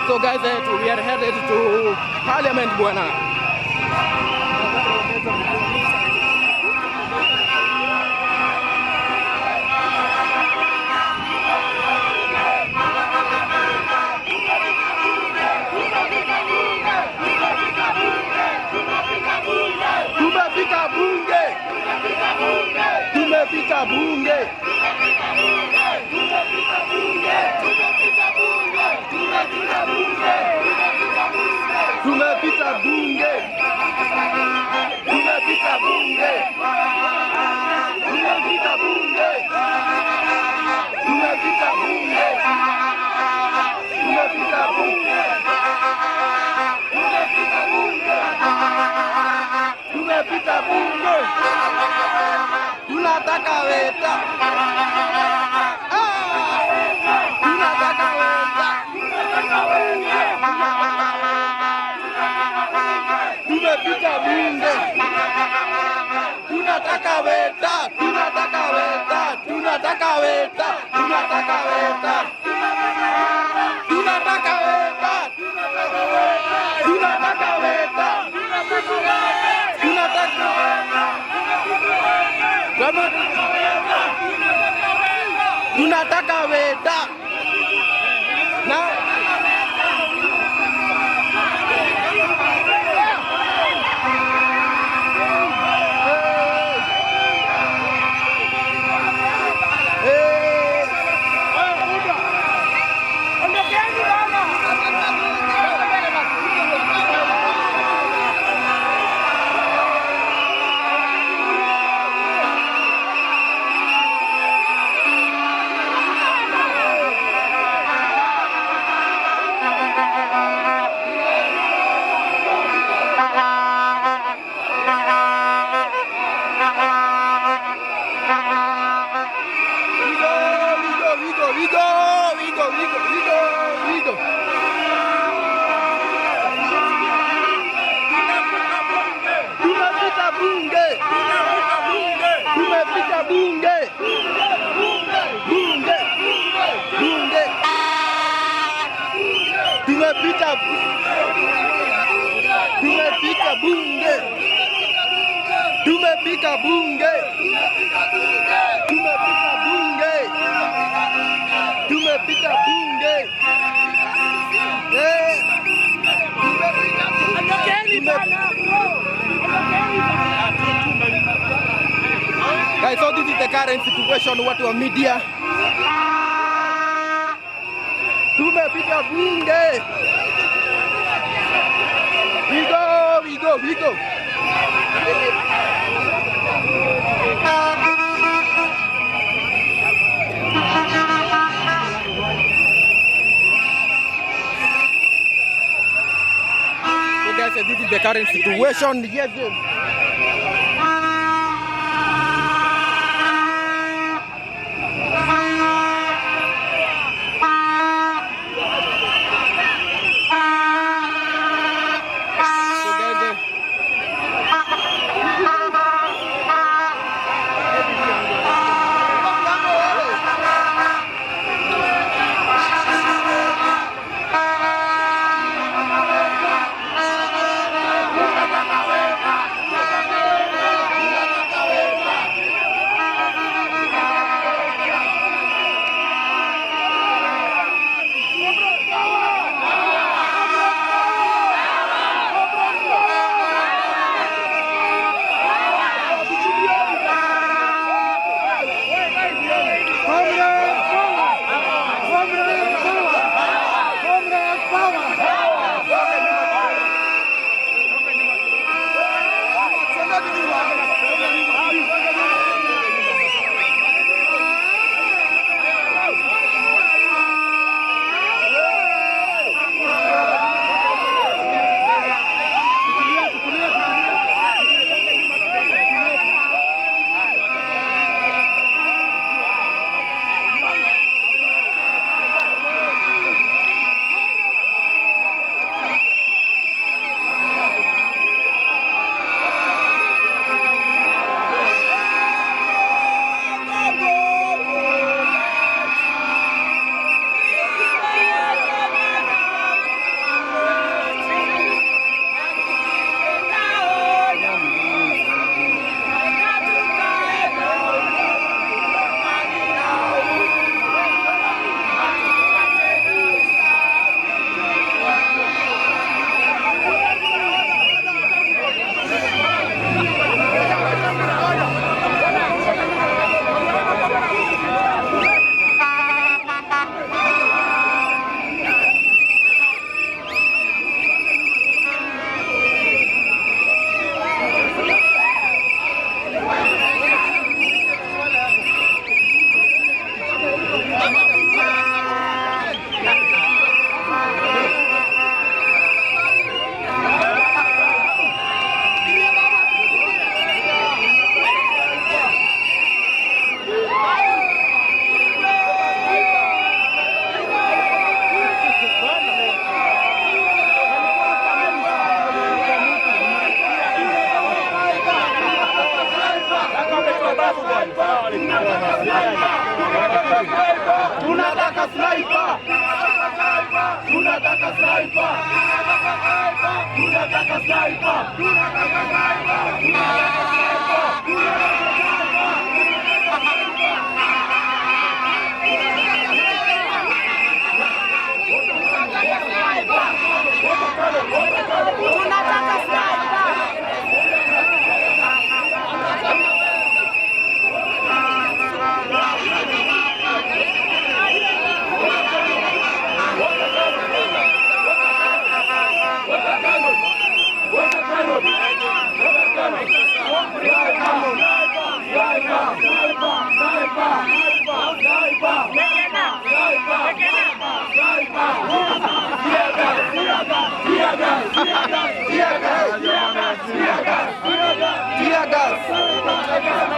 So guys, we are headed to Parliament, bwana. Tumefika bunge. Tumefika bunge. Tumefika bunge. Tumefika bunge. Tumefika bunge. Tumefika bunge. Tumefika bunge. Tumefika bunge. Tumefika bunge. Tumefika bunge. Tumefika bunge. Tumefika bunge. Tunataka Weta. Ah! Tunataka Weta. Tumefika bunge. Tunataka Weta. Tunataka Weta. Tunataka Weta. Tunataka Weta. Tunataka Weta. Tunataka Weta. Tunataka Kama tunataka Weta na hey. Ondokeni bana. We go, we go, we go, we go, we go, we go, we go, we go. Tumefika bunge. Tumefika bunge. Bunge. Bunge. Tumefika. Tumefika bunge. Tumefika bunge. Tumefika bunge. Tumefika bunge. Eh. Tumefika bunge. Ondokeni bana. Ondokeni bana. Guys, so this is the current situation, watu wa media. Tumefika bunge. We go, we go, we go. So guys, this is the current situation. Yes. So guys, Comrade power! Comrade power! Comrade power! Tunataka sniper. Tunataka sniper. Tunataka sniper. Tunataka sniper. Tunataka sniper. Tunataka sniper. Tear gas.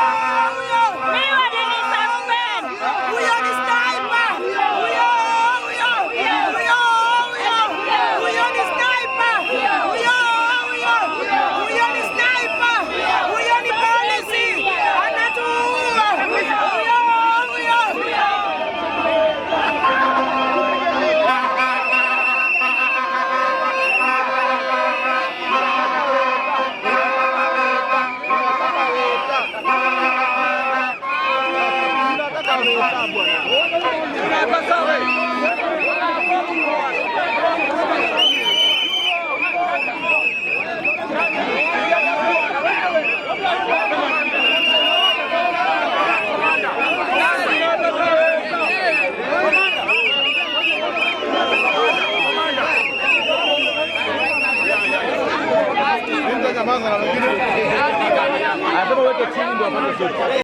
Mimi walinisuspend. Huyo ni sniper. Huyo, huyo, huyo, huyo. Huyo ni sniper. Huyo, huyo. Huyo ni sniper. Huyo ni polisi. Anatuua. Huyo, huyo. Anasema weke chini ndio apate zote.